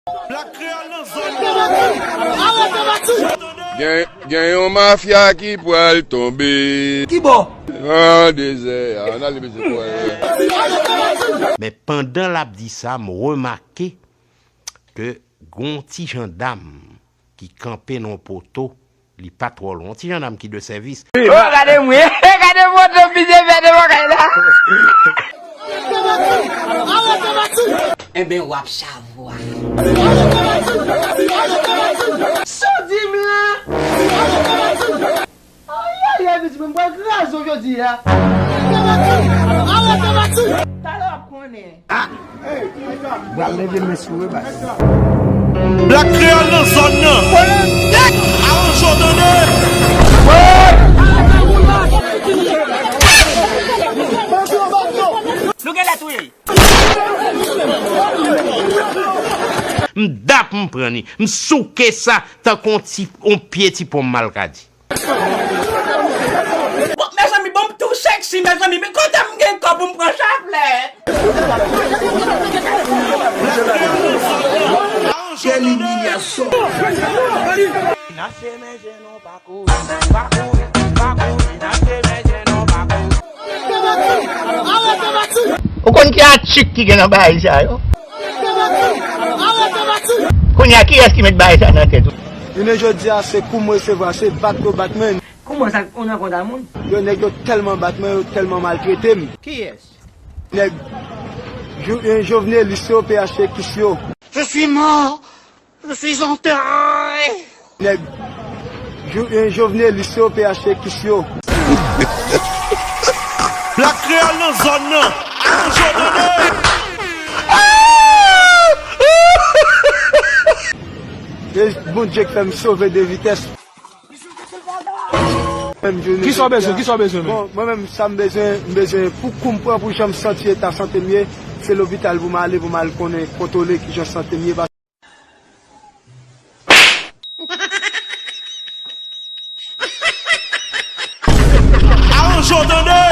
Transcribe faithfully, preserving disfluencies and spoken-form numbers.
Black Kreyòl nan zòn nan. Gen, gen yon mafya ki pral tonbe. Ki bò? Nan dezè a, n ale mesye pwè. Men pandan l ap di sa, m remake ke gon ti jandam ki kanpe nan yon poto, li pa twò lwen. Yon ti jandam ki de sèvis. Oh, gade mwen, gade poto misye fè devan kay la. Enben, w ap chavwa. Sa w di m lan? Ayayay, pitit mwen, m pral kraze w jodi a. Talè w ap konnen. Pral leve men sou yo, baz. Black Kreyòl nan zòn nan. Aranje w tande. Nou genlè touye. M dap m pran li. M souke sa tankou yon ti, yon pye ti pòm malkadi. Bon, mezanmi, bon, m tou seksi, mezanmi, men kote m gen kò pou m pran chaplèt? Kèl imilyasyon! N ap fèmen je nou pa kouri, pa kouri, pa kouri, n ap fèmen je nou pa kouri. Ou konn ki atchik ki gen nan bagay sa yo? Kounye a, kiyès ki met bagay sa nan tèt ou? Jounen jodi a, se kou m resevwa, se bat yo bat mwen. Kouman sa, ou nan konta moun? Yo, nèg yo tèlman bat mwen, yo tèlman maltrete m. Kiyès? Nèg Jo-, eh, Jovenelis yo, P H T X yo. Je suis mort. Je suis enterré. Nèg Jo-, eh, Jovenelis yo, P H T X yo. Black Kreyòl nan zòn nan. Aranje w tande. E Bondye k fè m sove de vitès. Kisa w bezwen? Kisa w bezwen menm? Bon, mwen menm, sa m bezwen, m bezwen pou kou m pran, pou jan m santi eta sante m ye, se lopital pou m ale, pou m al konnen, kontwole kijan sante m ye. Aranje w tande!